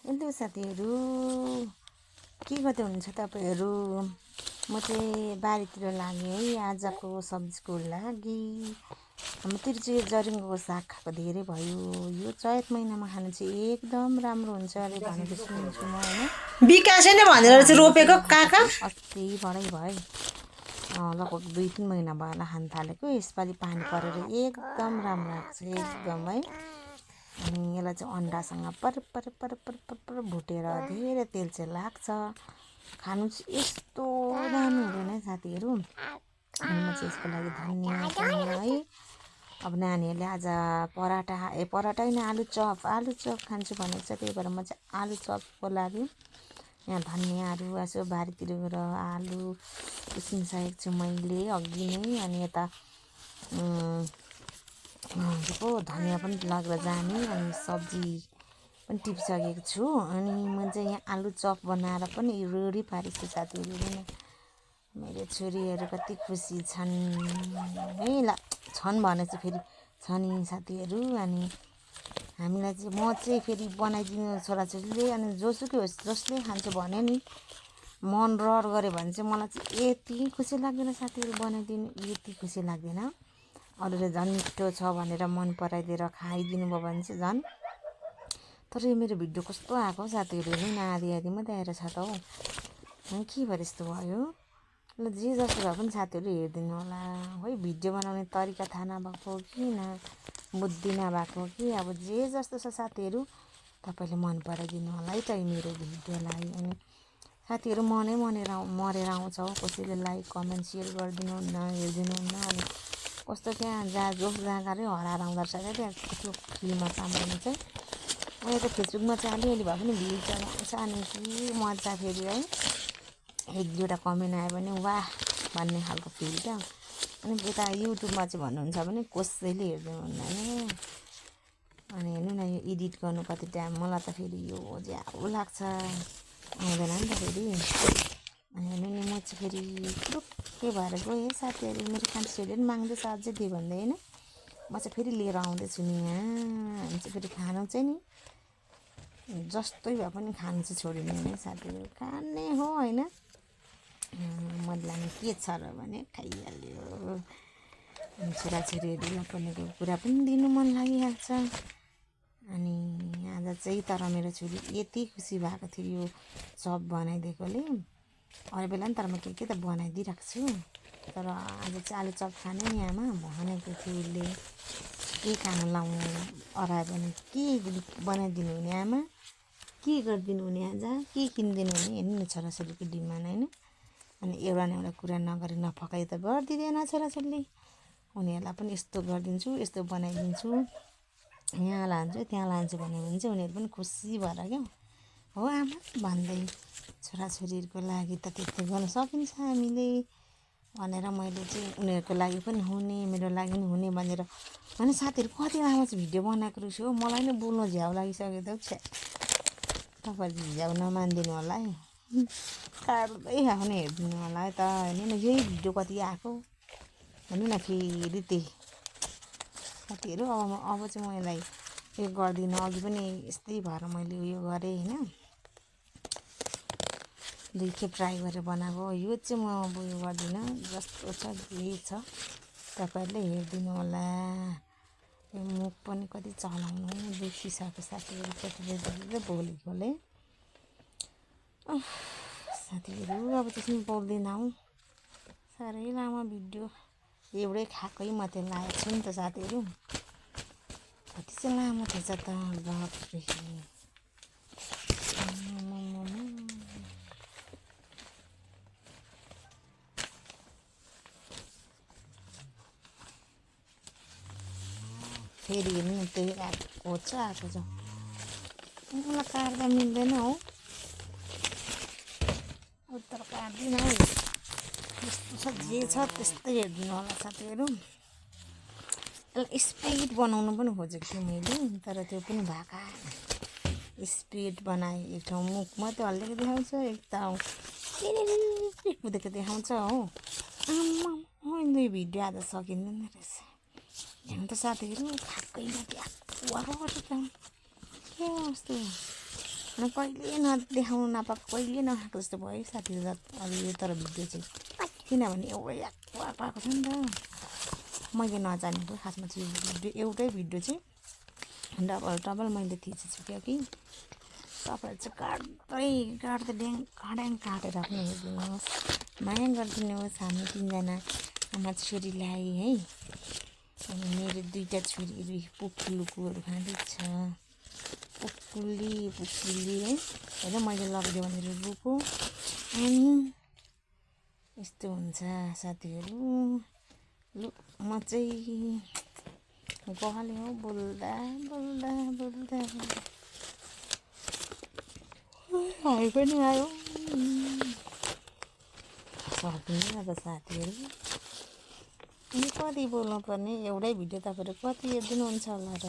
Hello साथीहरू, के गर्दै हुनुहुन्छ तपाईँहरू? म चाहिँ बारीतिर लागेँ है आजको सब्जीको लागि। हाम्रोतिर चाहिँ यो जरिङ्गोको साग खाएको धेरै भयो। यो चैत महिनामा खानु चाहिँ एकदम राम्रो हुन्छ अरे भनेको सुन्छु म होइन। विकासले भनेर चाहिँ रोपेको काका अस्तिबाटै भयो, लगभग 2-3 महिना भयो होला खान थालेको। यसपालि पानी परेर एकदम राम्रो आएको छ एकदम है। अनि यसलाई चाहिँ अन्डासँग पर पर पर पर पर पर भुटेर धेरै तेल चाहिँ लाग्छ। खानु चाहिँ यस्तो दामी हुँदैन है साथीहरू। अनि म चाहिँ यसको लागि धनियाँ है। अब नानीहरूले आज पराठा होइन आलु चप खान्छु भनेको छ, त्यही भएर म चाहिँ आलु चपको लागि यहाँ धनियाँहरू यसो बारीतिर गएर आलु उसिनिसकेको छु मैले अघि नै। अनि यता धनियाँ पनि लगेर जाने, अनि सब्जी पनि टिपिसकेको छु। अनि म चाहिँ यहाँ आलु चप बनाएर पनि रेडी पारेको छु साथीहरू। मेरो छोरीहरू कति खुसी छन् है। ल छन् भने चाहिँ फेरि छ नि साथीहरू। अनि हामीलाई चाहिँ म चाहिँ फेरि बनाइदिनु छोराछोरीले, अनि जोसुकै होस् जसले खान्छ भने नि मन रहर गऱ्यो भने चाहिँ मलाई चाहिँ यति खुसी लाग्दैन साथीहरू। बनाइदिनु यति खुसी लाग्दैन। अरूले झन् मिठो छ भनेर मन पराइदिएर खाइदिनु भयो भने चाहिँ झन्। तर यो मेरो भिडियो कस्तो आएको साथीहरू, हेर्नु न आधी मात्रै आएर छ त हौ। अनि के भएर यस्तो भयो? ल जे जस्तो भए पनि साथीहरू हेरिदिनु होला है। भिडियो बनाउने तरिका थाहा नभएको कि न बुद्धि नभएको कि अब जे जस्तो छ साथीहरू तपाईँले मन पराइदिनु होला है त मेरो भिडियोलाई। अनि साथीहरू मरेर आउँछ हौ। कसैले लाइक कमेन्ट सेयर गरिदिनु हुन्न, हेरिदिनु हुन्न। अनि कस्तो त्यहाँ जहाँ गएर हराएर आउँदो रहेछ क्या त्यहाँ त्यो फिल्ममा सामान्य चाहिँ। मैले त फेसबुकमा चाहिँ अलिअलि भए पनि भ्यू चलाउँछ। अनि के मजा फेरि है, 1-2वटा कमेन्ट आयो भने वाह भन्ने खालको फिल क्या। अनि यता युट्युबमा चाहिँ भन्नुहुन्छ भने कसैले हेर्नुहुन्न नि। अनि हेर्नु न यो एडिट गर्नु कति टाइम, मलाई त फेरि यो ज्याउ लाग्छ, आउँदैन नि त फेरि। अनि हेर्नु नि म चाहिँ फेरि के भएर गएँ साथीहरू। मेरो कान्छीहरूले पनि माग्दैछ अझै दियो भन्दै होइन। म चाहिँ फेरि लिएर आउँदैछु नि यहाँ। हामी चाहिँ फेरि खानु चाहिँ नि जस्तै भए पनि खानु चाहिँ छोडिने होइन साथीहरू, खाने हो होइन। मदलामा के छ र भने खाइहाल्यो। छोराछोरीहरूलाई पढ्नेको कुरा पनि दिनु मन लागिहाल्छ। अनि आज चाहिँ तर मेरो छोरी यति खुसी भएको थियो यो चप बनाइदिएकोले। अरू बेला नि तर म के त बनाइदिइरहेको छु। तर आज चाहिँ आलु चप खाने नि आमा भनेको थियो उसले। के खानु लाउनु अरायो भने के बनाइदिनु हुने आमा, के गरिदिनु हुने, आज के किनिदिनु हुने। हेर्नु न छोराछोरीको डिमान्ड होइन। अनि एउटा न एउटा कुरा नगरी नफकाइ त गरिदिँदैन छोराछोरीले। उनीहरूलाई पनि यस्तो गरिदिन्छु, यस्तो बनाइदिन्छु, यहाँ लान्छु त्यहाँ लान्छु भन्यो भने चाहिँ उनीहरू पनि खुसी भएर क्या हो आमा भन्दै। छोराछोरीहरूको लागि त त्यस्तो गर्न सकिन्छ हामीले भनेर मैले चाहिँ उनीहरूको लागि पनि हुने मेरो लागि पनि हुने भनेर। अनि साथीहरू कति लामो चाहिँ भिडियो बनाएको रहेछु हो। मलाई नै बोल्नु झ्याउ लागिसक्यो त छ्या। तपाईँहरू झ्याउ नमानिदिनु होला है, काट्दै खाने हेरिदिनु होला है त। हेर्नु न यही भिडियो कति आएको, हेर्नु न फेरि त्यही साथीहरू। अब चाहिँ म यसलाई उयो गर्दिनँ। अघि पनि यस्तै भएर मैले उयो गरेँ होइन, 2 खेप ट्राई गरेर बनाएको। यो चाहिँ म उयो गर्दिनँ, जस्तो छ जे छ तपाईँहरूले हेरिदिनु होला। यो मुख पनि कति चलाउनु दुखिसक्यो साथीहरू, कतिले बोलेकोले। साथीहरू अब त्यसमा बोल्दिनँ हौ, साह्रै लामो भिडियो एउटै खाएकै मात्रै लागेको छु नि त साथीहरू। कति चाहिँ लामो थिएछ त बाफ्रे। फेरि हेर्नु न त्यही आएको छ मलाई काट्दा मिल्दैन हौ, उत्तर काट्दिनँ हौ। जस्तो छ जे छ त्यस्तै हेरिदिनु होला साथीहरू। यसलाई स्पिड बनाउनु पनि खोजेको थिएँ मैले, तर त्यो पनि भएको स्पिड बनाएँ। एक ठाउँ मुख मात्रै हल्लिएको देखाउँछ, एक ठाउँ कुदेको देखाउँछ हो। आम्मा यो भिडियो आज सकिँदैन रहेछ। हेर्नु त साथीहरू खाएकै माथि आएको के कस्तो अनि कहिले नदेखाउनु नपाएको कहिले नखाएको जस्तो भयो साथीहरू अरू यो तर भिडियो चाहिँ किनभने एउटै आएको छ नि त मैले नजानेको खासमा चाहिँ भिडियो एउटै भिडियो चाहिँ डबल मैले थिचेछु क्या कि तपाईँहरू चाहिँ काट्दै ड्याङ काटेर पनि हेरिदिनुहोस् माया गरिदिनुहोस् हामी 3 जना आमा छोरीलाई है अनि मेरो 2टा छोरीहरू पुक्लुकुहरू खाँदैछ पुक्कुली है होइन मैले लगिदियो भनेर रुको अनि यस्तो हुन्छ साथीहरू लु म चाहिँ गहले हो बोल्दा हाई पनि आयो सक्दिनँ अब साथीहरू अनि कति बोल्नुपर्ने एउटै भिडियो तपाईँहरू कति हेरिदिनुहुन्छ होला र